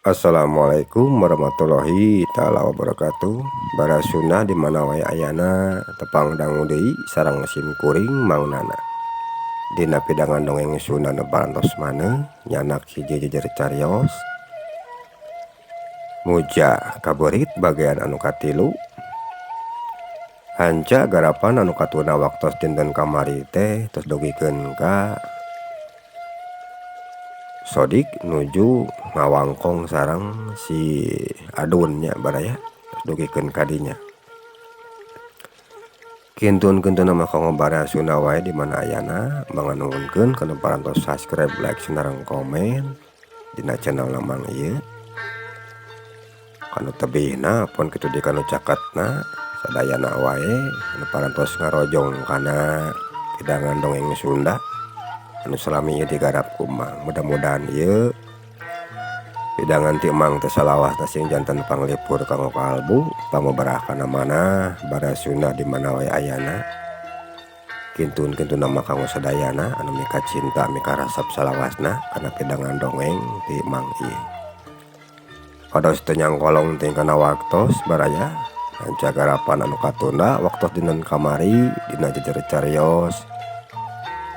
Assalamualaikum warahmatullahi taala wabarakatuh. Bara Sunda di mana wae ayana tepang dangu deui sareng sim kuring Mang Nana. Dina pidangan dongeng Sunda nu parantos maneh nyanak hiji jejer carios Muja kabeurit bagian anu katilu. Hanca garapan anu katuna waktos dinten kamari teh tos dugikeun ka Sodik nuju ngawangkong sareng si Adun nya baraya dugikeun ka dinya. Kintun-kintun mah kanggo bara Sunda wae di mana ayana manganuhunkeun kana parantos subscribe, like, sareng komen dina channel Mang ieu. Kanu tebihna pun kitu di kanu caketna sadayana wae anu parantos ngarojong kana hidangan dongeng Sunda anu salami ieu digarap ku Mang. Mudah-mudahan ieu hidangan ti Mang teh salawas teh sing janten panglipur kanggo kalbu pangobarah kana manah bara Sunda di mana wae ayana. Kintun-kintun mah kanggo sadayana anu mika cinta mika resep salawasna kana hidangan dongeng ti Mang ieu. Pados teu nyangkolong teuing kana waktos baraya hanca garapan anu katunda waktos dinten kamari dina jejer carios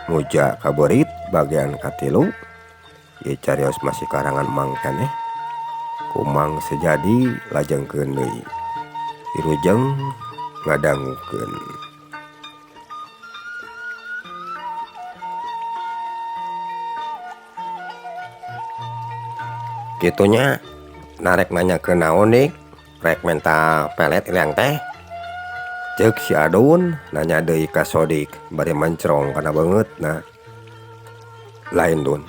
Muja kabeurit bagian katilu. Ieu carios masih karangan Mang keneh ku Mang Sejadi lajengkeun deui Wilujeng ngadangukeun. Kitu nya narek nanyakeun naon dik rek menta pelet ilang teh. Ceuk si Adun nanya deui ka Sodik bari mencrong kana beungeutna. Lain Dun,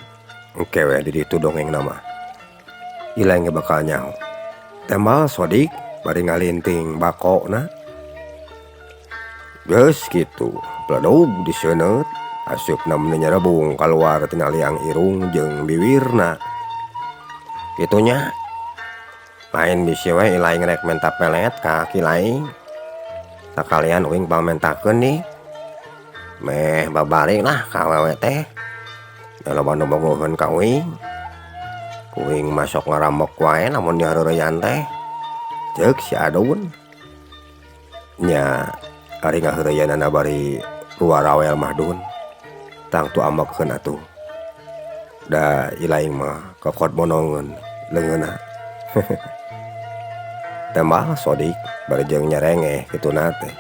engke we di ditu dongengna mah. Ilaing ge bakal nyaho. Tembal Sodik bari ngalinting bakona. Geus kitu, pledug diseuneut, asupna mun nyarebung kaluar tina liang irung jeung biwirna. Kitu nya. Lain bisi we ilaing rek menta pelet ka aki laing. Sakalian uing pamentakeun nih. Meh babari lah ka awewe teh. Da loba nu bogoheun ka uing. Kuing masok ngarambek wae lamun dihareureyan teh. Ceuk si Adun. Nya ari ngaheureyanana bari ruarawel mah Dun. Tangtu ambekeun atuh. Da ilaing mah kokot monongeun leungeunna. Tembal Sodik bari jeung nyerengeh kituna teh.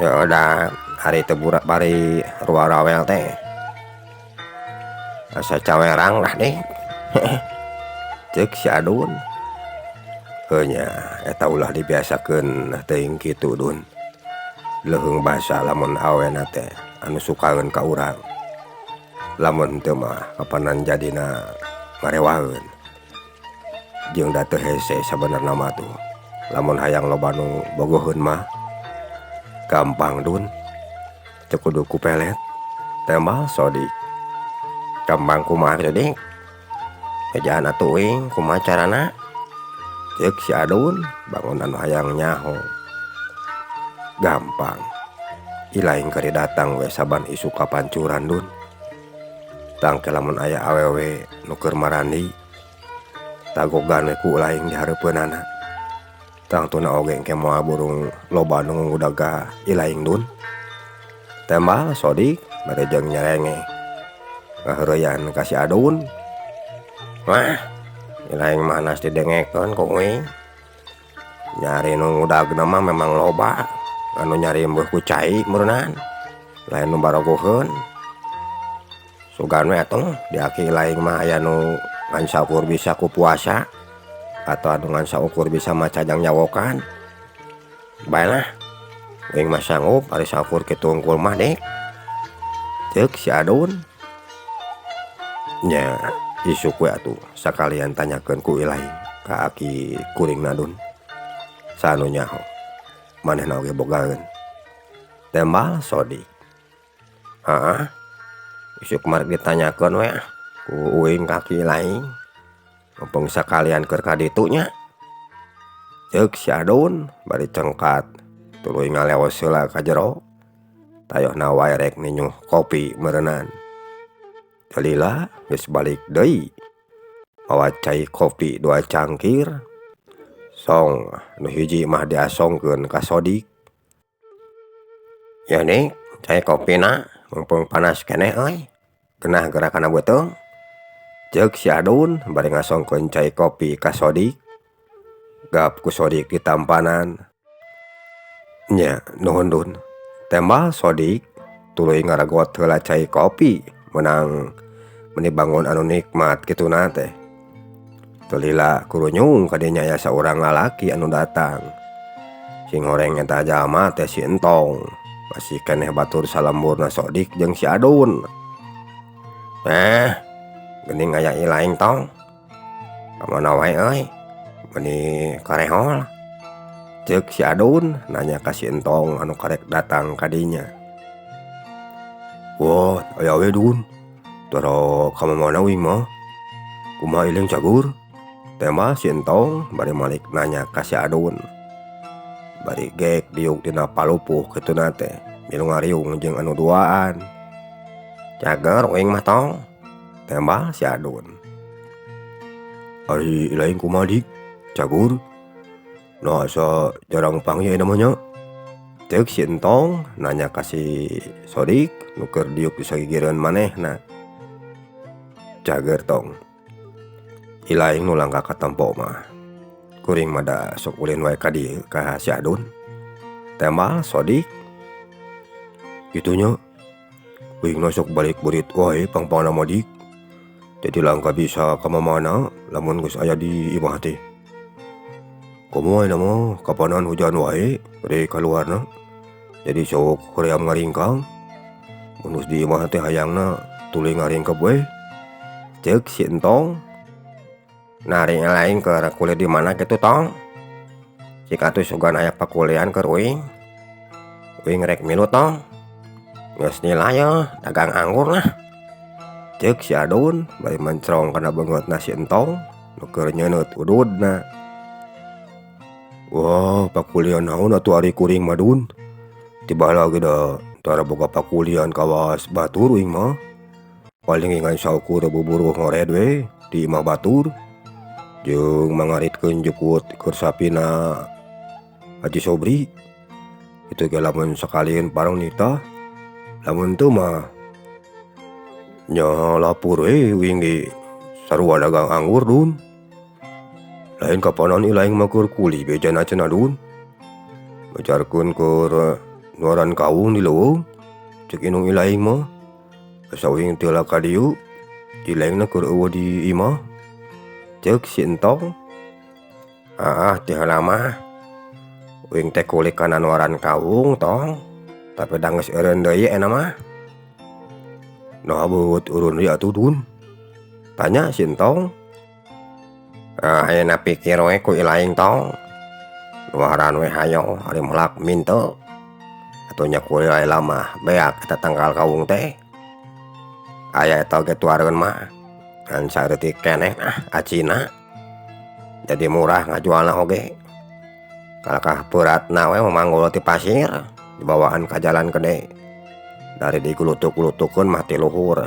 Ya udah hari teu burak bari ruarawel teh. Asa cawerang lah deh. Ceuk si Adun. Heuh nya eta ulah dibiasakeun teuing kitu Dun. Leuheung basa lamun awena teh anu sukaeun ka urang. Lamun teu mah kapanan jadina ngarewaeun. Jeung da teu hese sabenerna mah tuh. Lamun hayang loba nu bogoheun mah gampang Dun. Teu kudu ku pelet. Tembal Sodik. Gampang kumaha kitu dik? Ejaan atuh uing kumaha carana? Ceuk si Adun bangun anu hayang nyaho. Gampang. Ilaing keur datang we saban isuk ka pancuran Dun. Tangke lamun aya awewe nu keur marandi tagogan we ku laing di hareupeunana. Tangtuna oge engke moal burung loba nu ngudag ka ilaing Dun. Tembal Sodik bari jeung nyerengeh ngaheureyan ka si Adun. Wah, ilaing mah nas didengekeun ku uing. Nyari nu ngudagna mah memang loba, anu nyari meuh ku cai meureunnan, lain nu barogoheun. Sugan we atuh di aki ilaing mah aya nu ngan saukur bisa ku puasa atau anu ngan saukur bisa maca jang nyawokan. Baelah, uing mah sanggup ari saukur kitu unggul mah dik. Ceuk si Adun. Nya isuk we atuh sakalian tanyakeun ku ilaing ka aki kuringna Dun. Sanu nyaho manehna oge bogaeun. Tembal Sodik. Heeh. Isuk mah rek ditanyakeun we ku uing ka aki laing. Mumpung sakalian keur ka ditu nya. Ceuk si Adun bari cengkat tuluy ngaleos heula ka jero. Tayohna wae rek ninyuh kopi meureunan. Lila geus balik deui. Mawa cai kopi 2 cangkir. Song nu hiji mah diasongkeun ka Sodik. Ya nih, cai kopina mumpung panas keneh euy. Genah geura kana beuteung. Ceuk si Adun bari ngasongkeun cai kopi ka Sodik. Gap ku Sodik ditampanan. Nya nuhun Dun. Tembal Sodik tuluy ngaragot heula cai kopi meunang meuni bangun anu nikmat kituna teh. Teu lila kurunyung ka dinya aya saurang lalaki anu datang. Sing horeng eta jalma teh si Entong. Masih keneh batur salemburna Sodik jeung si Adun. Geuning aya ilaing tong. Ka mana wae euy? Meuni karehol. Ceuk si Adun nanya ka si Entong anu karek datang ka dinya. Wah, aya we Dun. Tara ka mamana uing mah. Kumaha iling cagur? Tembal si Entong bari malik nanya ka si Adun. Bari gek diuk dina palupuh kituna teh milu ngariung jeung anu duaan. Cager uing mah tong. Tembal si Adun. Ari ilaing kumaha dik? Cagur? Nah asa jarang panggih ayeuna mah nya. Ceuk si Entong nanya ka si Sodik nu keur diuk di sagigireun manehna. Cager tong. Ilaing nu langka katempo mah. Kuring mah da sok ulin wae ka dieu ka si Adun. Tembal Sodik. Kitu nya. Uing mah sok balik burit wae pangpangna mah dik. Jadi langka bisa ka mamana lamun geus aya di imah teh. Komo ayeuna mah kapanan hujan wae bade kaluarna. Jadi sok hoream ngaringkang. Mun geus di imah teh hayangna tuluy ngaringkep we. Ceuk si Entong. Nari lain keur kuliah di mana kitu tong? Cik atuh sugan aya pakulian keur uing. Uing rek milu tong. Geus nilai yeuh dagang anggur lah. Ceuk si Adun bari mencrong kana beungeutna si Entong nu keur nyeuneut ududna. Wah, pakulian naon atuh ari kuring mah Dun? Tiba lagi da tara boga pakulian kawas batur uing mah. Paling ngan saukur buburuh ngored we di imah batur. Jeung mangaritkeun jukut keur sapina Haji Sobri. Itu ge lamun sakalieun pareng nitah. Lamun teu mah nya lapur we uing ge sarua dagang anggur Dun. Lain kapanan ilaing mah keur kuli bejana cenah Dun. Ngajarkeun keur nuaran kawung di leuweung. Ceuk indung ilaing mah. Asa uing teu ka dieu, ilaingna keur eueuh di imah. Ceuk si Entong. Ah, ti heula mah uing teh kulik kana nuaran kawung tong. Tapi da geus eureun deui eta mah. Naha beut eureun deui atuh Dun? Tanya si Entong. Ah, ayeuna pikir we ku ilaing tong. Nuaran we hayo ari melak minteu. Atuh nya ku laila mah beak eta tangkal kawung teh. Aya eta oge tuareun mah. Ngan saeutik keneh ah acina. Jadi murah ngajualna oge. Kalakah peuratna we manggul ti pasir dibawaan ka jalan gede. Dari digulutuk-gulutukeun mah ti luhur.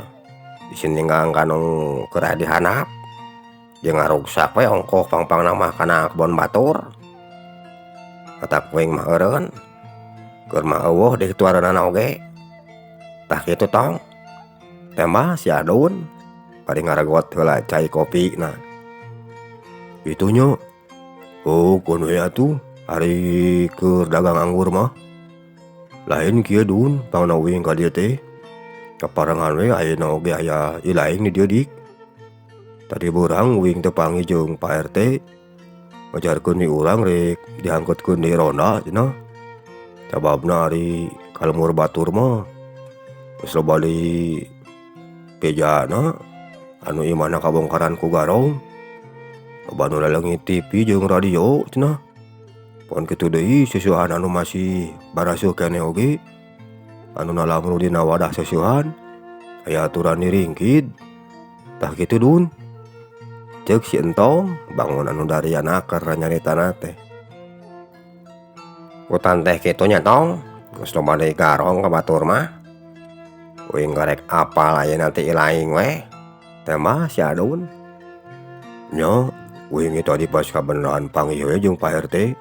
Bisi ninggang ka nu keur aya di handap. Jeung ngaruksak we ongkoh pangpangna mah kana kebon batur. Matak uing mah eureun. Keur mah eueuh di tuareunana oge. Tah kitu tong. Tembal si Adun bari ngaragot heula cai kopina. Kitu nya. Oh, keun we atuh ari keur dagang anggur mah. Lain kieu Dun, pangna uing ka dieu teh. Kaparengan we ayeuna oge aya ilaing di dieu dik. Tadi beurang uing teh panggih jeung Pak RT. Ngajarkeun di urang rek diangkutkeun di ronda cenah. Sababna ari ka lembur batur mah geus loba deui bejana anu imahna kabongkaran ku garong. Loba nu laleungit TV jeung radio cenah. Pon kitu deui seusehan anu masih baraseuh keneh oge. Anu nalamru dina wadah seusehan aya aturan diringkid. Tah kitu Dun. Ceuk si Entong bangun anu dariana keur nyaritana teh. Utan teh kitu nya tong, geus loba deui garong ka batur mah. Uing garek apal ayeuna teh ilaing we. Tembal si Adun. Nya uing tadi pas kabeneran panggih we jeung Pak RT.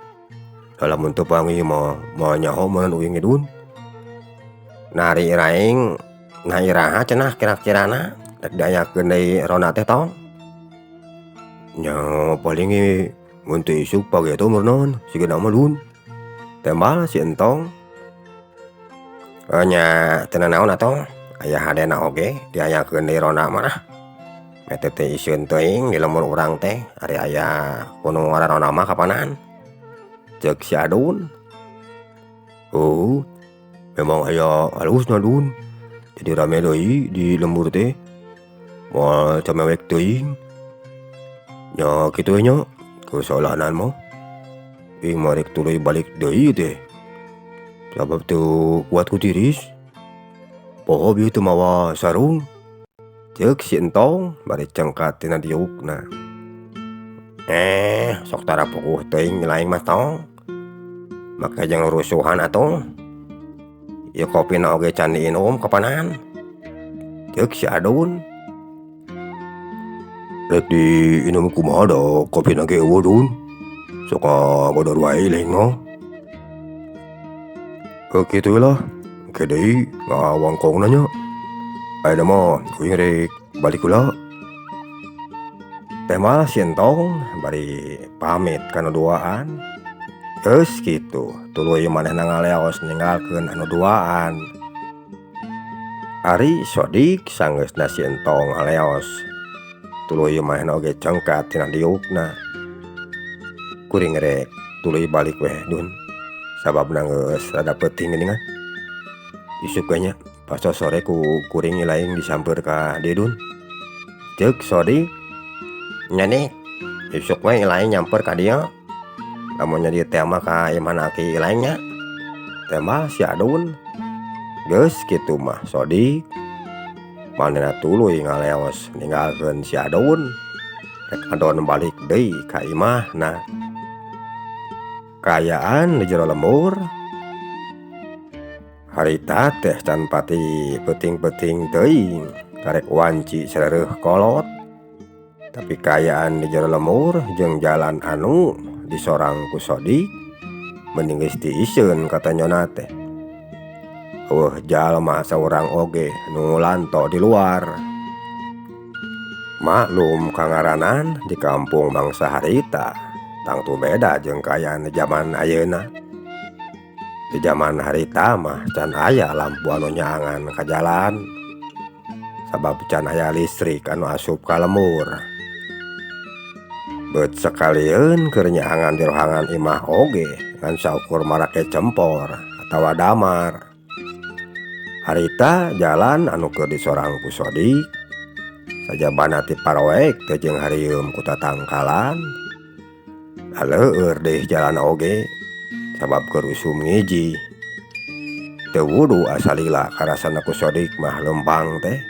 Da lamun teu panggih mah moal nyaho meureun uing Dun. Nari raing nah iraha cenah kira-kirana rek diayakeun deui ronda teh tong. Nya paling ge mun teu isuk pageto meureun sigana mah Dun. Tembal si Entong. Nya teu nanaon atuh aya hadena oge diayakeun deui ronda mah ah. Eta teh isieun teuing di lembur urang teh ari aya kuno ngaranna mah kapanan. Ceuk si Adun. Oh, memang aya alusna Dun. Jadi rame deui di lembur teh. Moal camewek teuing. Nya kitu we nya keusolanan mah. Ih mah rek tuluy balik deui teh. Sabab teu kuat ku tiris. Poho bieu teu mawa sarung. Ceuk si Entong bari cengkat tina diukna. Sok tara puguh teuing lain mah tong. Make jeung rusuhan atuh. Ieu kopina oge can diinum kapanan. Ceuk si Adun. Rek diinum kumaha da kopina ge eueuh Dun. Sok ngagodor wae lain mah. Heuh kitu lah, engke deui ngawangkongna nya. Ayeuna mah kuring rek balik heula. Tembal si Entong bari pamit kana duaan. Geus kitu tuluy manehna ngaleos ninggalkeun anu duaan. Ari Sodik sanggeusna si Entong ngaleos. Tuluy manehna oge cengkat tina diukna. Kuring rek tuluy balik weh Dun. Sababna geus rada peuting geuningan. Isuk we nya pas sore ku kuring lain disamper ka dieu Dun. Ceuk Sodik. Nya nih isuk we lain nyamper ka dieu. Lamun nya dieu teh mah ka imah aki lain nya. Tembal si Adun. Geus kitu mah Sodik. Manehna tuluy ngaleos ninggalkeun si Adun. Rek adon balik deui ka imahna. Kaayaan di jero lembur. Harita teh can pati peuting-peuting teuing karek wanci sareuh kolot. Tapi kaayaan di jero lembur jeung jalan anu disorang ku Sodik mending geus diiseun katanyona teh. Eueuh jalma saurang oge nu ngulanto di luar. Maklum kangaranan di kampung mangsa harita tangtu beda jeung kaayaan di jaman ayeuna. Di jaman harita mah can aya lampu anu nyaangan ka jalan. Sabab can aya listrik anu asup ka lembur. Beut sakalieun keur nyaangan di rohangan imah oge ngan saukur marake cempor atawa damar. Harita jalan anu keur disorang ku Sodik sajabana ti paroek teh jeung harieum ku tatangkalan. Aleueur deui jalan oge sabab keur usum ngiji. Teu wudu asalila karasana ku Sodik mah leumpang teh.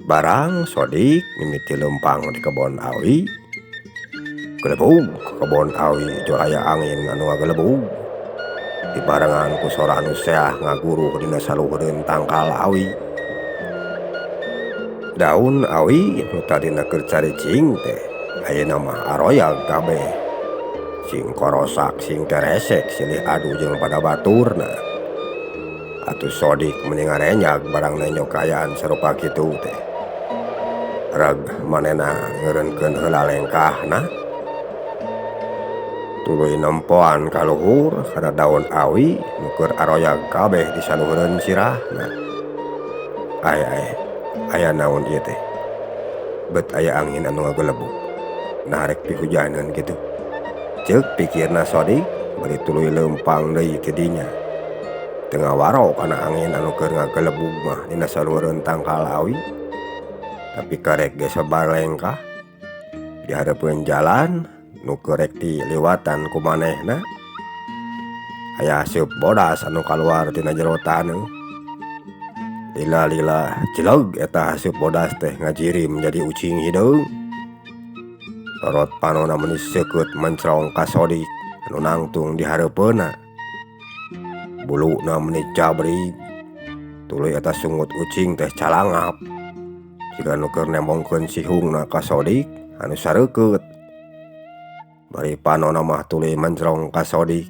Barang Sodik mimiti leumpang di kebon awi. Gelebug ka kebon awi jol aya angin anu ngagelebug. Dibarengan ku sora anu seah ngaguruh dina saluhureun tangkal awi. Daun awi nu tadina keur caricing teh ayeuna mah aroyag kabeh. Sing korosak sing keresek silih adu jeung pada baturna. Atuh Sodik meni ngarenyag barang nenjo kaayaan sarupa kitu teh. Reg manehna ngeureunkeun heula lengkahna. Tuluy nempoan ka luhur kana daun awi nu keur aroyag kabeh di saluhureun sirahna. Ae ae aya naon ieu teh. Bet aya angin anu ngagelebug. Nah rek pihujaneun kitu. Ceuk pikirna Sodik bari tuluy leumpang deui ti dinya. Teu ngawaro kana angin anu keur ngagelebug mah dina saluhureun tangkal awi. Tapi karek ge sabar lengkah. Di hareupeun jalan nu keur rek diliwatan ku manehna. Aya haseup bodas anu kaluar tina jero taneuh. Lila-lila jeleg eta haseup bodas teh ngajirim jadi ucing hideung. Sorot panona meni seukeut mencrong ka Sodik anu nangtung di hareupeunna. Buluna meni jabrig. Tuluy eta sungut ucing teh calangap. Siga nu keur nembongkeun sihungna ka Sodik anu sareukeut. Bari panona mah tuluy mencrong ka Sodik.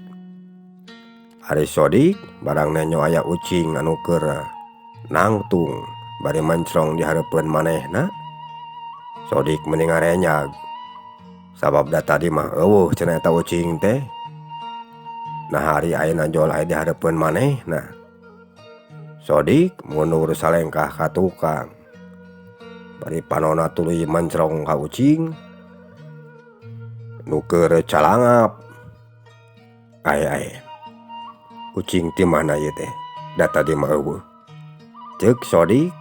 Ari Sodik barang nenjo aya ucing anu keur nangtung bari mencrong di hareupeun manehna. Sodik meni ngarenyag sabab da tadi mah eueuh cenah eta ucing teh. Nah ari ayeuna jol aya di hareupeun manehna. Sodik mundur salengkah ka tukang. Bari panona tuluy mencrong ka ucing nu keur calangap. Ae-ae ucing ti mana ieu teh da tadi mah eueuh. Ceuk Sodik.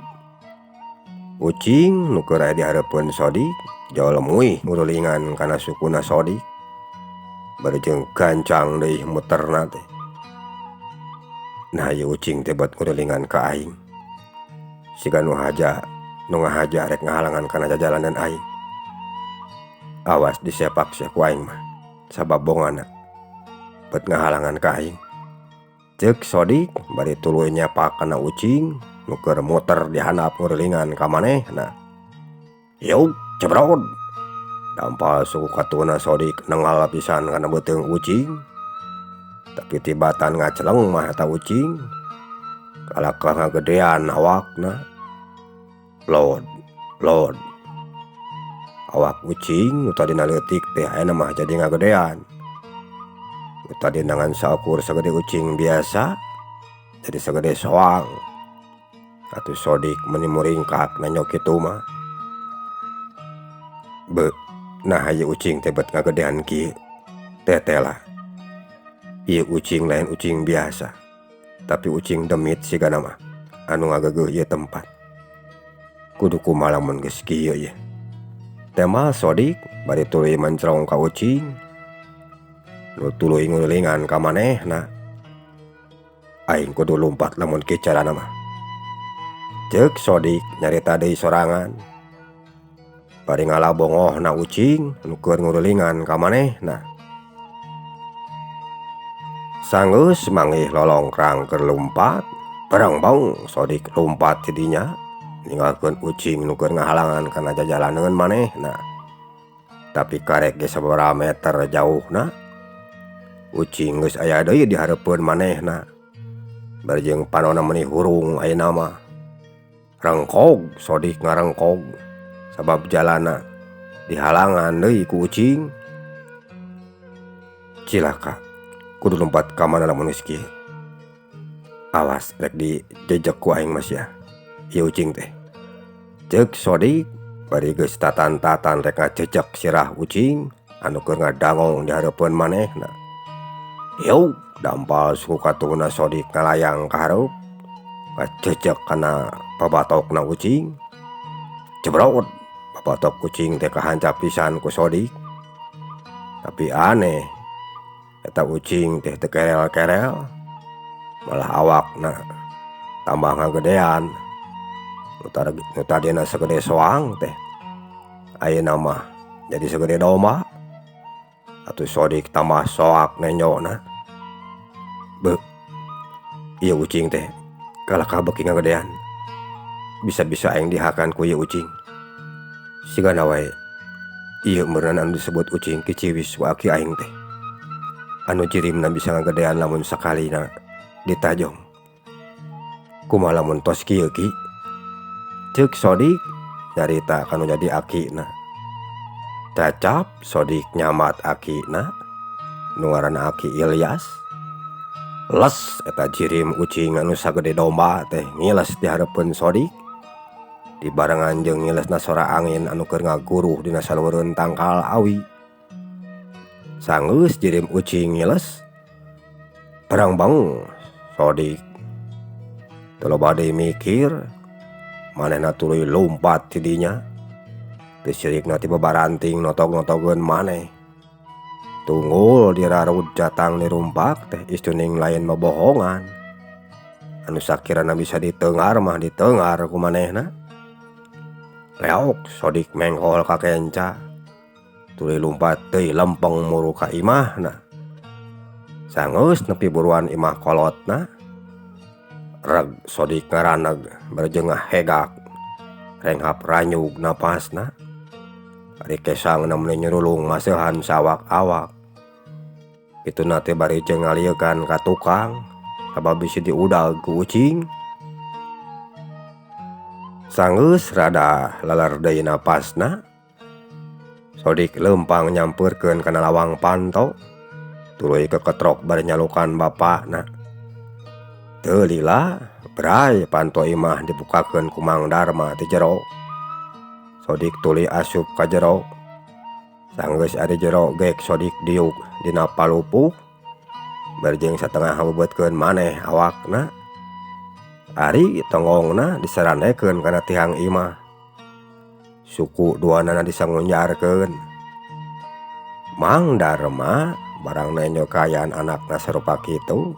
Ucing nu keur aya di hareupeun Sodik jol muih ngurulingan kana sukuna Sodik. Bari jeung gancang deui muterna teh. Nah ieu ucing teh bet ngurulingan ka aing. Siga nu haja nu ngahaja rek ngahalangan kana jajalanan aing. Awas disepak sia ku aing mah sabab bongana bet ngahalangan ka aing. Ceuk Sodik bari tuluy nyepak kana ucing nu keur muter di handap ngurulingan ka manehna. Yuk cebrod. Dampal suku katuna Sodik nengal pisan kana beuteung ucing. Tapi tibatan ngaceleng mah eta ucing. Kalakah ngagedean awakna. Lod, lod. Awak ucing nu tadina leutik teh ayeuna mah jadi ngagedean. Nu tadina ngan saukur sagede ucing biasa jadi sagede soang. Atuh Sodik meni muringkak nenjo kitu mah. Be, nah ieu ucing teh bet ngagedean kieu. Teteh lah. Ieu ucing lain ucing biasa, tapi ucing demit sigana mah anu ngagegeuh ieu tempat. Kudu kumaha lamun geus kieu ieu. Temal Sodik bari tuluy mencrong ka ucing nu tuluy ngurulingan ka manehna. Aing kudu lumpat lamun kieu carana mah. Ceuk Sodik nyarita deui sorangan. Bari ngalabongohna ucing nu keur ngurulingan ka manehna. Sanggeus manggih lolongkrang keur lumpat, barang baung Sodik lumpat ti dinya ninggalkeun ucing nu keur ngahalangan kana jajalaneun manehna. Tapi karek ge sababaraha meter jauhna, ucing geus aya deui di hareupeun manehna. Bari jeung panona meuni hurung ayeuna mah. Rengkog Sodik ngarengkog sabab jalana dihalangan deui ku ucing. Cilaka kudu lompat ka mana lamun geus kieu. Awas rek dijejek ku aing mah sia ieu ucing teh. Ceuk Sodik bari geus tatan-tatan rek ngajejek sirah ucing anu keur ngadangong di hareupeun manehna. Yuk dampal suku katuna Sodik ngalayang ka hareup ngajejek kana pabatokna ucing. Jebrot pabatok ucing teh kahancap pisan ku Sodik. Tapi aneh eta ucing teh teu kerel-kerel, malah awakna tambah ngagedean. Nu tadina sagede soang teh ayeuna mah jadi sagede domba. Atuh Sodik tambah soak nenjona. Beuh, ieu ucing teh kalakah beuki ngagedean. Bisa-bisa aing dihakan ku ieu ucing. Sigana wae ieu meureun anu disebut ucing kiciwis ku aki aing teh. Anu jirimna bisa ngagedean lamun sakalina ditajong. Kumaha lamun tos kieu ki? Ceuk Sodik nyarita kanu jadi akina. Cacap Sodik nyamat akina nu ngaranna Aki Ilyas. Les eta jirim ucing anu sagede domba teh ngiles di hareupeun Sodik. Dibarengan jeung ngilesna sora angin anu keur ngaguruh dina saluhureun tangkal awi. Sanggeus jirim ucing ngiles, barang bang Sodik teu loba deui mikir, manehna tuluy lumpat ti dinya. Teu sirikna ti babaranting notog-notogeun maneh. Tunggul dirarud jatang dirumpak teh istuning lain bobohongan. Anu sakirana bisa ditengar mah ditengar ku manehna. Leok Sodik mengkol ka kenca. Tuluy lumpat deui lempeng muru ka imahna. Sanggeus nepi buruan imah kolotna. Reg Sodik ngaraneg bari jeung ngahegak. Renghap ranyug napasna. Ari kesangna meuni nyurulung maseuhan sawak-awak. Kituna teh bari jeung ngaliekan ka tukang sabab bisi diudag ku ucing. Sanggeus rada leler deui napasna, Sodik leumpang nyampeurkeun kana lawang panto, tuluy keketrok bari nyalukan bapana. Teu lila bray panto imah dibukakeun ku Mang Darma ti jero. Sodik tuluy asup ka jero. Sanggeus ari jero gek Sodik diuk dina palupuh bari jeung satengah ngabeubeutkeun maneh awakna. Ari tonggongna disarandekeun kana tihang imah. Suku duanana disangunjarkeun. Mang Darma barang nenjo kaayaan anakna sarupa kitu,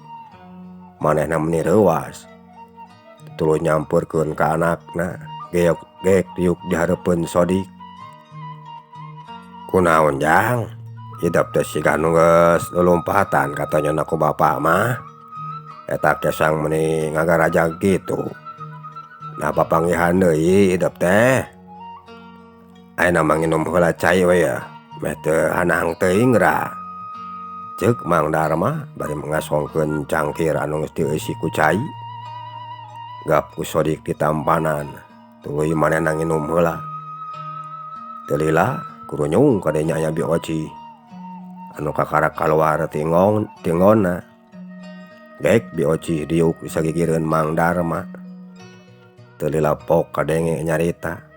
manehna meuni reuas. Tuluy nyampeurkeun ka anakna, geok gek diuk di hareupeun Sodik. Kunaon jang? Hidep teh siga nu geus lulumpatan katonyona ku bapa mah. Eta kesang meuni ngagarajag kitu. Nah papanggihan deui hidep teh. Ayeuna mah nginum heula cai we yeuh, meh teu hanang teuing geura. Ceuk Mang Darma bari ngasongkeun cangkir anu geus dieusi ku cai. Gap ku Sodik ditampanan, tuluy manehna nginum heula. Teu lila kurunyung kadinya aya Bi Oci anu kakara kaluar ti tinggonna. Gek Bi Oci diuk disagigireun Mang Darma. Teu lila pok kadenge nyarita.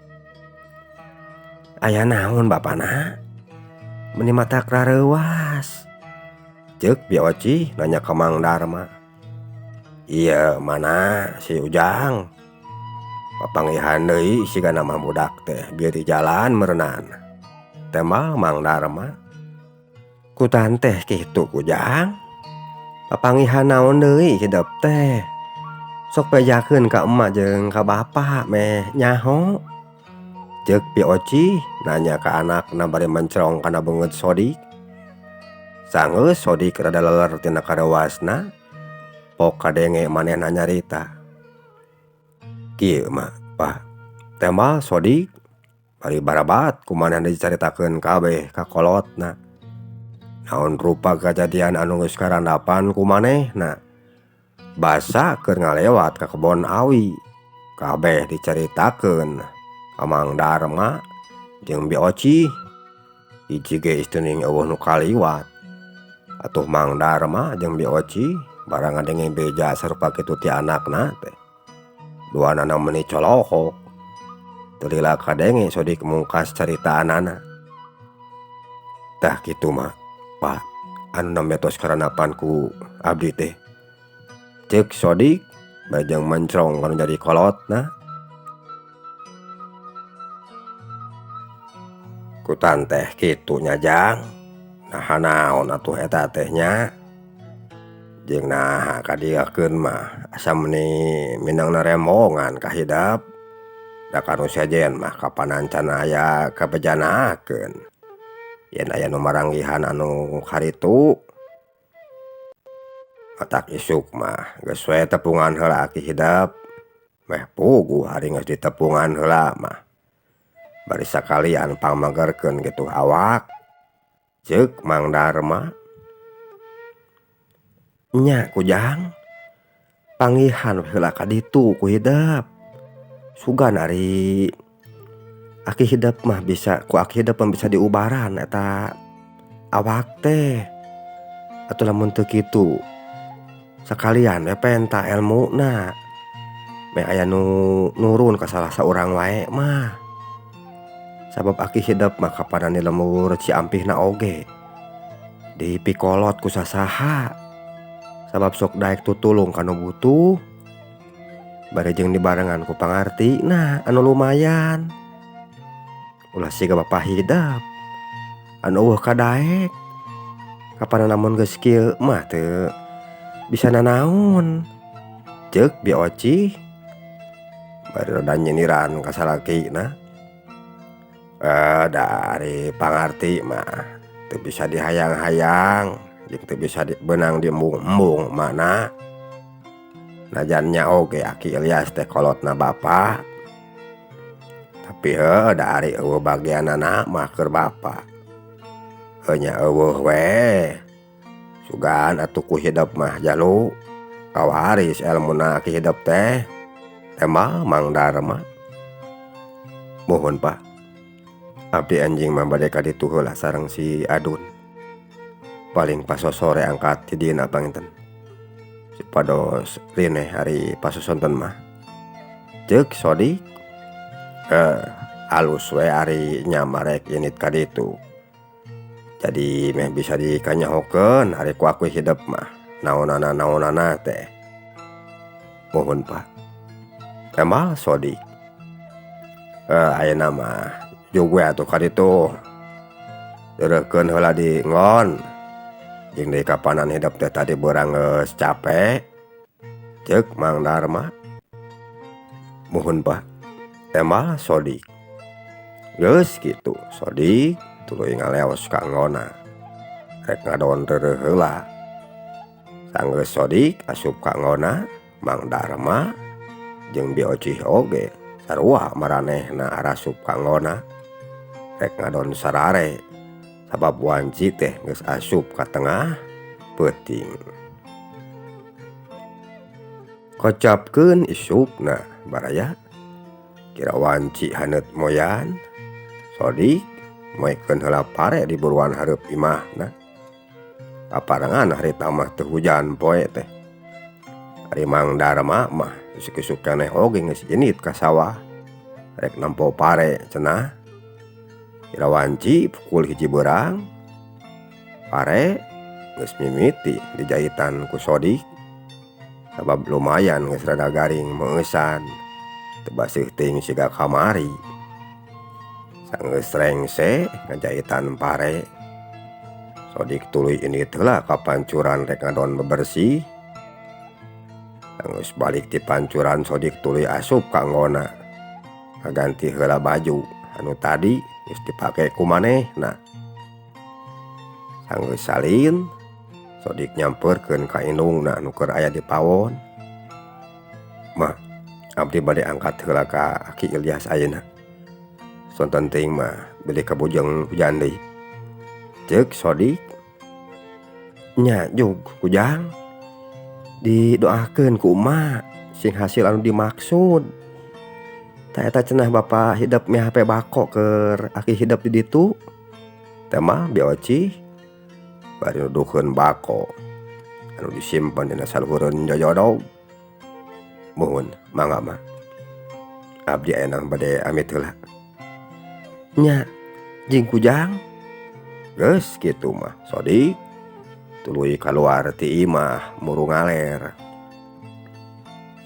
Aya naon bapana? Meuni matak rareuwas. Ceuk Bi Oci nanya ka Mang Darma. Ieu mana si Ujang? Papanggihan deui sigana mah budak teh bieu di jalan meureunan. Tembal Mang Darma. Kutan teh kitu Ujang. Papanggihan naon deui hidep teh? Sok bejakeun ka emak jeung ka bapa meh nyaho. Ceuk Bi Oci nanya ka anakna bari mencrong kana beungeut Sodik. Sanggeus Sodik rada leler tina kareuwasna, pok kadenge manehna nyarita. Kieu mah, Pak. Tembal Sodik bari barabat ku manehna dicaritakeun kabeh ka kolotna. Naon rupa kajadian anu geus karandapan ku manehna. Basa keur ngalewat ka kebon awi, kabeh dicaritakeun ka Mang Darma jeung Bi Oci. Hiji ge istuning eueuh nu kaliwat. Atuh Mang Darma jeung Bi Oci barang ngadenge beja sarupa kitu ti anakna teh. Duanana meuni colohok. Teu lila kadenge Sodik mungkas caritaanana. Tah kitu mah, Pak, anu nembe tos karandapan ku abdi teh. Ceuk Sodik bari jeung mencrong kana jadi kolotna. Kutan teh kitu nya Jang. Naha naon atuh eta teh nya. Jeung naha kadieukeun mah asa meuni minangna rembongan ka hidep. Da kanu sejen mah kapanan can aya kabejanakeun. Yen aya nu maranggihan anu karitu. Matak isuk mah geus we tepungan heula aki hidep. Meh puguh ari geus ditepungan heula mah. Bari sakalian pangmagerkeun kitu awak. Ceuk Mang Darma. Nya Kujang, panggihan heula ka ditu ku hidep. Sugan ari aki hidep mah bisa ku aki hidep mah bisa diubaran eta awak teh. Atuh lamun teu kitu sakalian we penta elmuna. Meh aya nu nurun ka salah saurang wae mah. Sabab aki hidep mah kapanan di lembur Ciampihna oge dipikolot ku sasaha. Sabab sok daek tutulung ka nu butuh. Bari jeung dibarengan ku pangartina anu lumayan. Ulah siga bapa hidep anu eueuh kadaek. Kapanan lamun geus kieu mah teu bisa nanaon. Ceuk Bi Oci bari rada nyindiran ka salakina. Dari pangarti mah teu bisa dihayang-hayang jeung teu bisa beunang diembung-embung mana. Najan nya oge Aki Ilyas teh kolotna bapa. Tapi heuh da ari eueuh bagianana mah keur bapa. Heuh nya eueuh we. Sugan atuh ku hidep mah jalu kawaris elmuna ki hidep teh. Tembal Mang Darma. Muhun Pak. Abdi anjing mah bade ka ditu heula sareng si Adun. Paling pasosore angkat ti dieuna panginten. Supados rineh ari pasosonten mah. Ceuk Sodik. Alus we ari nya marek init ka ditu. Jadi meh bisa dikanyahokeun ari ku aku hidep mah naonana-naonana teh. Muhun Pak. Tembal Sodik. Ayeuna mah jug we atuh ka ditu. Deureuhkeun heula di nggon. Jeung deui kapanan hidep teh tadi beurang geus capek. Ceuk Mang Darma. Muhun Pak. Tembal Sodik. Geus kitu Sodik tuluy ngaleos ka nggona. Rek ngadon reureuh heula. Sanggeus Sodik asup ka nggona Mang Darma jeung Bi Ocih oge sarua maranehna arasup ka nggona. Rek ngadon sarare sabab wanci teh geus asup ka tengah peuting. Kocapkeun isukna baraya kira wanci haneut moyan Sodik moekeun heula pare di buruan hareup imahna. Kaparengan harita mah teu hujan poe teh. Ari Mang Darma mah isuk-isuk keneh oge geus indit ka sawah. Rek nempo pare cenah. Kira wanci pukul 1 beurang pare geus mimiti dijaitan ku Sodik. Sabab lumayan geus rada garing meueusan. Teu baseuh teuing siga kamari. Sanggeus rengse ngajaitan pare. Sodik tuluy indit heula ka pancuran rek ngadon bebersih. Sanggeus balik ti pancuran Sodik tuluy asup ka nggona. Ngaganti heula baju anu tadi geus dipake ku manehna. Sanggeus salin Sodik nyamperkeun ka indungna anu keur aya di pawon. Mah abdi bade angkat heula ka Aki Ilyas ayeuna. Sonten teuing mah bilih kabujeng hujan deui. Ceuk Sodik. Nya jug kujang. Didoakeun ku emak sing hasil anu dimaksud. Tah eta cenah bapa hidep mihape bako keur aki hidep di ditu. Teh mah Bi Ocih bari nuduhkeun bako anu disimpen dina saluhureun jojodog. Muhun mangga mah. Abdi ayeuna bade amit heula. Nya jeung kujang. Geus kitu mah Sodik tuluy kaluar ti imah muru ngaler.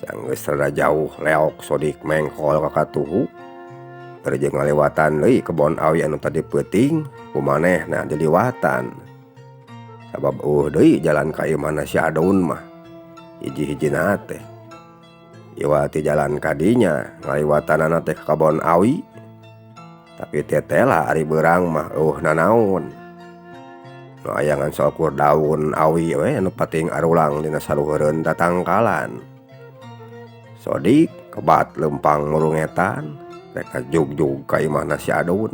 Sanggeus rada jauh leok Sodik mengkol ka katuhu. Bari jeung ngaliwatan deui kebon awi anu tadi peuting ku manehna diliwatan. Sabab eueuh deui jalan ka imahna si Adun mah. Hiji-hijina teh. Iwati jalan kadinya ngaliwatanana teh ka kebon awi. Tapi tetela ari beurang mah eueuh nanaon. Nu aya ngan saukur daun awi we anu pating arulang dina saluhureun tatangkalan. Sodik kebat leumpang murungetan rek ngajugjug ka imahna si Adun.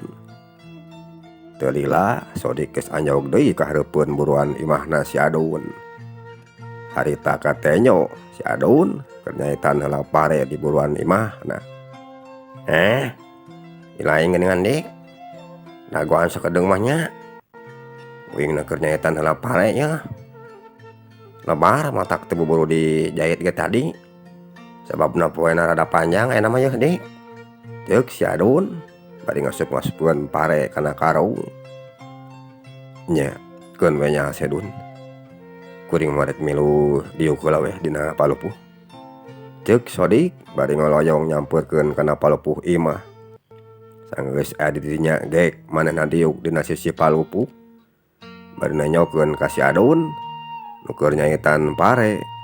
Teu lila Sodik geus anjog deui ka hareupeun buruan imahna si Adun. Harita katenyo si Adun keur nyaitan heula pare di buruan imahna. Ilaing geuningan dik. Dagoan sakedeung mah nya. Uing na keur nyaitan heula pare nya. Lebar matak teu buburu dijait ge tadi. Sababna poena rada panjang ayeuna mah yeuh dik. Ceuk si Adun bari ngasup-ngasupkeun pare kana karung. Nya keun we nya si Adun. Kuring mah rek milu diuk heula we dina palupuh. Ceuk Sodik bari ngoloyong nyamperkeun kana palupuh imah. Sanggeus aya di dinya gek manehna diuk dina sisi palupuh. Bari nanyokeun ka si Adun nu keur nyaitan pare.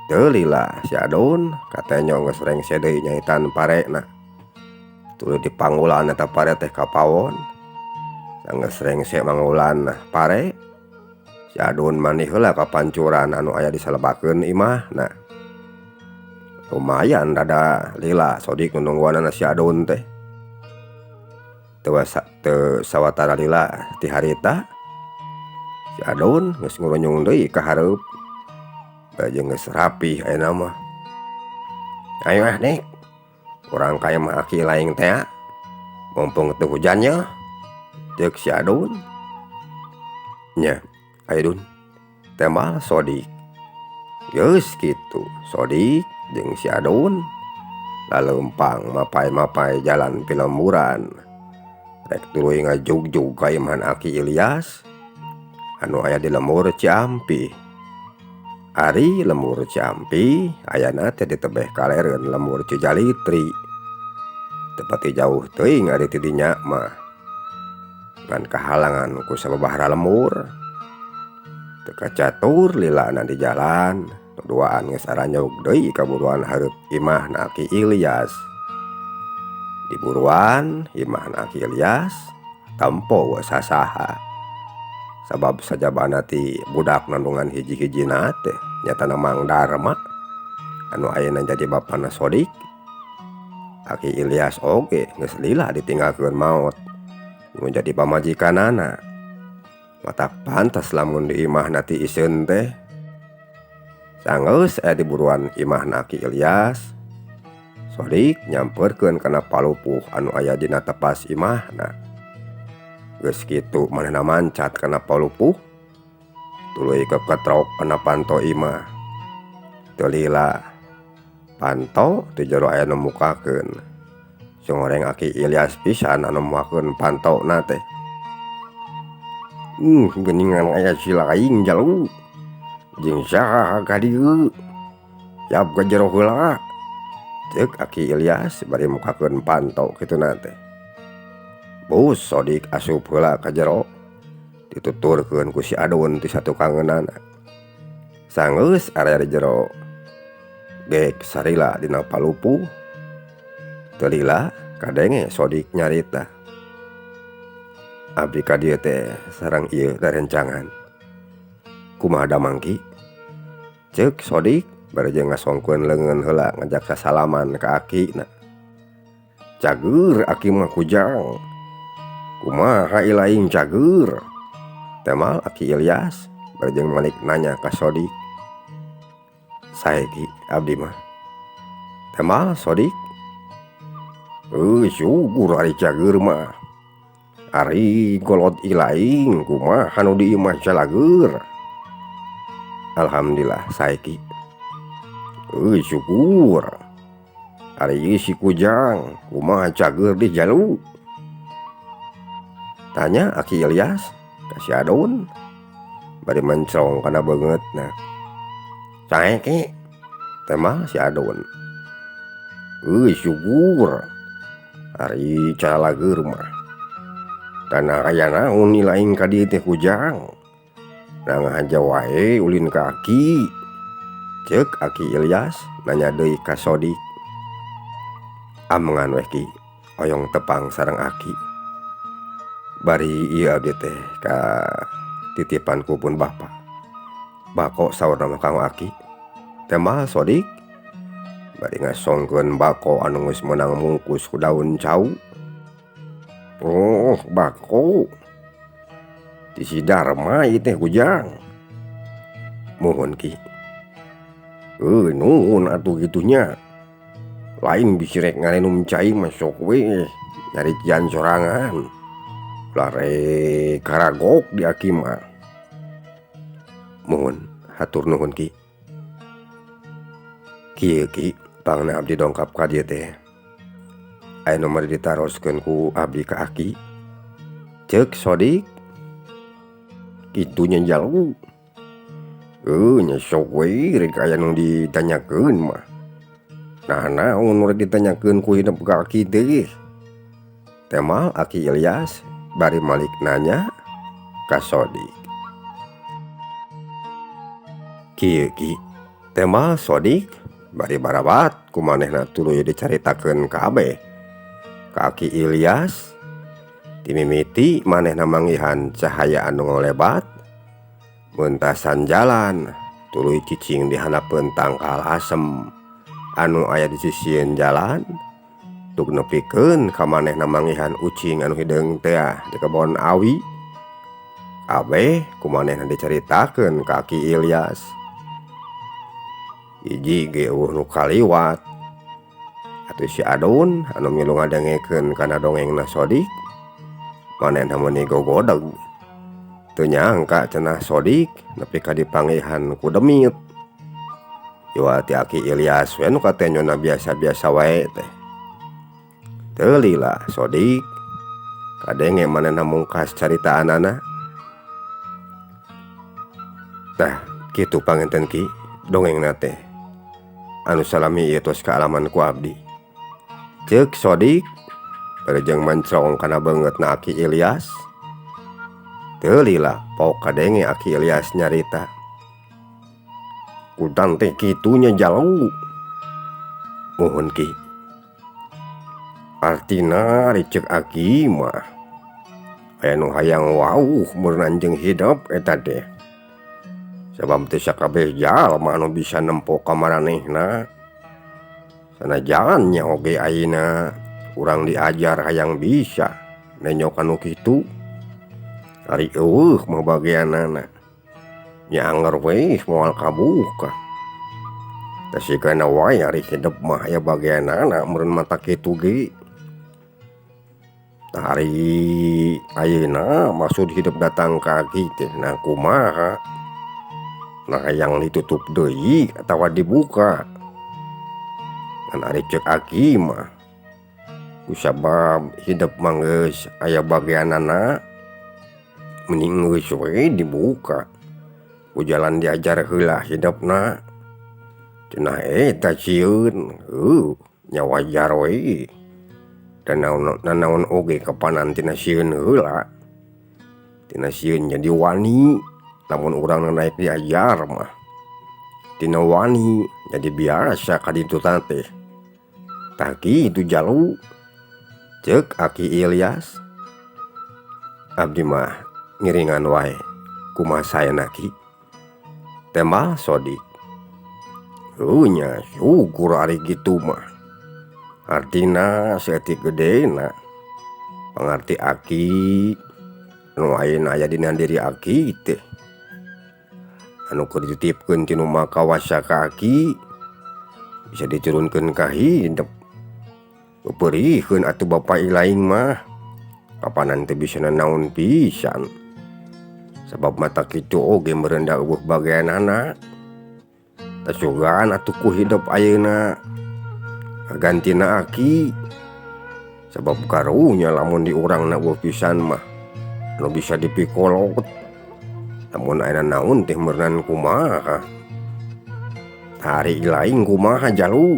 Teu lila si Adun katenyo geus rengse deui nyaitan parena. Tuluy dipanggulan eta pare teh ka pawon. Sanggeus rengse manggulan pare, si Adun mandi heula ka pancuran anu aya disalebakeun imahna. Lumayan rada lila Sodik nungguanana si Adun teh. Teu sawatara lila ti harita si Adun geus ngurunyung deui ka hareup jeung geus rapih ayeuna mah. Ayo ah Dik, urang ka imah aki laing teh mumpung teu hujan nya, ceuk si Adun. Nya, ayo Dun, tembal Sodik. Geus kitu Sodik jeung si Adun laleumpang mapay-mapay jalan pilemburan rek tuluy ngajugjug ka imahan Aki Ilyas anu aya di lembur Ciampi. Ari lembur Ciampi ayana teh ditebeh kalereun lembur Cijalitri. Teu pati jauh teuing ari ti dinya mah, ngan kahalangan ku sababaraha lembur. Teu kacatur lilana di jalan, duaan geus aranyog deui ka buruan hareup imahna Aki Ilyas. Di buruan imahna Aki Ilyas tempo we sasaha, sabab sajabana ti budak nandungan hiji-hijina teh nyatana Mang Darma anu ayeuna jadi bapana Sodik. Aki Ilyas oge geus lila ditinggalkeun maot nu jadi pamajikanana. Matak pantes lamun di imahna ti iseun teh. Sanggeus aya di buruan imahna Aki Ilyas, Sodik nyamperkeun kana palupuh anu aya dina tepas imahna. Geus kitu manehna mancat kana palupuh, tuluy keketrok kana panto imah. Teu lila panto ti jero aya nu mukakeun. Songoreng Aki Ilyas pisan anu mukakeun pantona teh. Geuningan aya si laing jalu. Jeung saha ka dieu? Yap ka jero heula. Ceuk Aki Ilyas bari mukakeun panto kituna teh. Bus Sodik asup heula ka jero, dituturkeun ku si Adun ti satukangeunana. Sanggeus area di jero, gek sarila dina palupuh. Teu lila kadenge Sodik nyarita. Abdi ka dieu teh sareng ieu rerencangan. Kumaha damang Ki? Ceuk Sodik bari jeung ngasongkeun leungeun heula ngajak sasalaman ka akina. Cager aki mah kujang. Kumaha ilaing cager? Temal Aki Ilyas bari jeung malik nanya ka Sodik. Sae Ki abdi mah. Temal Sodik. Syukur ari cager mah. Ari golot ilaing kumaha nu di imah calager. Alhamdulillah sae Ki. Syukur. Ari ieu si kujang kumaha cager di jalu? Tanya Aki Ilyas ka si Adun bari mencrong kana beungeutna. Sae Ki, temal si Adun. Syukur. Ari calager mah. Tanah aya naon ilaing ka dieu teh kujang. Nang haja wae ulin ka aki. Ceuk Aki Ilyas nanya deui ka Sodik. Amengan weh Ki, oyong tepang sareng aki. Bari ieu abdi teh ka titipan ku pun bapa. Bako saurna mah kanggo aki. Temal Sodik bari ngasongkeun bako anu geus meunang mungkus ku daun cau. Oh, bako. Ti si Darma ieu teh kujang. Muhun Ki. Nuhun atuh kitunya. Lain bisi rek ngarenum cai mah sok we nyarician sorangan. Ulah rek karagok di aki mah. Muhun, hatur nuhun Ki. Kieu Ki, pangna abdi dongkap ka dieu teh. Aya nu bade ditaroskeun ku abdi ka aki. Ceuk Sodik. Kitu nya jalu. Nya sok we rek aya nu ditanyakeun mah. Nah naon nu rek ditanyakeun ku hidup ka aki teh. Temal Aki Ilyas bari malik nanya ka Sodik. Kieu Ki, temal Sodik bari barabat ku manehna tuluy dicaritakeun kabeh ka Aki Ilyas. Timimiti manehna manggihan cahaya anu ngolebat mentasan jalan tuluy cicing di handapeun tangkal asem anu aya di sisieun jalan. Duk nepikeun ka manehna manggihan ucing anu hideung teh di kebon awi. Kabeh ku manehna dicaritakeun ka Aki Ilyas. Hiji ge eueuh nu kaliwat. Atuh si Adun anu milu ngadengekeun kana dongengna Sodik, manehna meuni gogodeg. Teu nyangka cenah Sodik nepi ka dipanggihan ku demit. Iwa ti Aki Ilyas we nu katenyona biasa-biasa wae teh. Teu lila Sodik kadenge manehna mungkas caritaanana. Tah kitu panginten Ki dongengna teh anu salami ieu tos kaalaman ku abdi. Ceuk Sodik bari jeung mencong kana beungeutna Aki Ilyas. Teu lila pok kadenge Aki Ilyas nyarita. Udan teh kitu nya jalu. Muhun Ki. Artina ari ceuk Aki mah aya nu hayang wauh meureun jeung hidep eta teh. Sabab teu sakabeh jalma anu bisa nempo ka maranehna. Sanajan nya oge ayeuna urang diajar hayang bisa nenyo ka nu kitu. Ari eueuh mah bagianana. Nya anger we moal kabuka. Tah sigana wae ari hidep mah aya bagianana meureun mata kitu ge. Tah ari ayeuna maksud hidup datang ka aki teh nah kumaha? Nah hayang ditutup deui atawa dibuka. Ngan ari ceuk aki mah kusabab hidup mah geus aya bagianana mending geus we dibuka. Ku jalan diajar heula hidupna. Cenah eta sieun, nya wajar we. Dan nanaon oge kapanan tina sieun heula. Tina sieun jadi wani lamun urang naik diajar mah. Tina wani jadi biasa ka ditu teh. Tah kitu jalu. Ceuk Aki Ilyas. Abdi mah ngiringan wae kumaha saena Ki. Tembal Sodik. Nya syukur ari kitu mah. Artina saeutik gedena pangarti Aki nu ayeuna aya dina diri Aki teh. Anu keur dititipkeun ti nu Maha Kawasa ka Aki bisa diturunkeun ka hidep. Peperihkeun atuh bapa ilaing mah. Kapanan teh bisa nanaon pisan. Sabab mata kitu oge meureun da eueuh bagianana. Tasugan atuh ku hidep ayeuna gantina Aki. Sabab karunya lamun di urangna eueuh pisan mah nu bisa dipikolot. Lamun aya naon teh meureun kumaha. Ari ilaing kumaha jalu.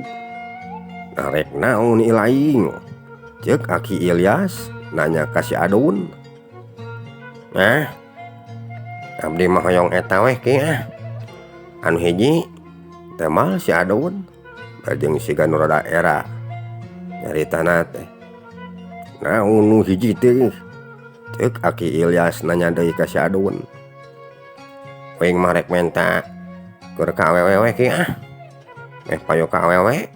Arek naon ilaing? Ceuk Aki Ilyas nanya ka si Adun. Nah, abdi mah hoyong eta weh Ki ah. Anu hiji temal si Adun bajeng siga nu rada era nyaritana teh. Naon nu hiji teh? Ceuk Aki Ilyas nanya deui ka si Adun. Kuing mah rek menta keur ka awewe we Ki ah. Meh payu ka awewe.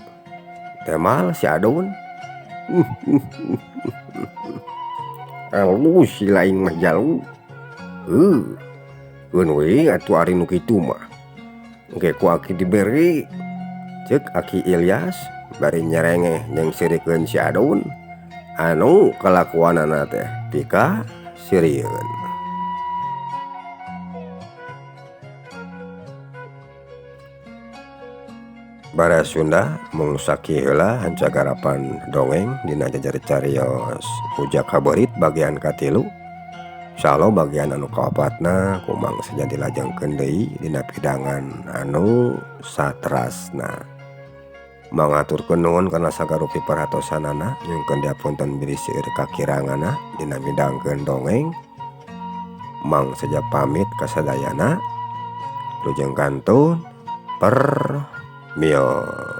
Temal si Adun. Alus si lain mah jalu. Keun we atuh ari nu kitu mah. Engke ku Aki dibere. Ceuk Aki Ilyas bari nyerengeh jeung sirikeun si Adun anu kalakuanana teh pika sirieun. Bara Sunda mung sakieu heula hancagarapan dongeng dina jajar carios Ujak Kaberit bagian katilu. Insyaallah bagian anu kaopatna kumang saja dilajengkeun deui dina pidangan anu satrasna. Mangaturkeun nuhun kana sagarupi perhatosanana nyungkeun diapunten bilih seueur kakiranganna dina midangkeun dongeng. Mang saja pamit kasadayana. Lujeng kantun permios.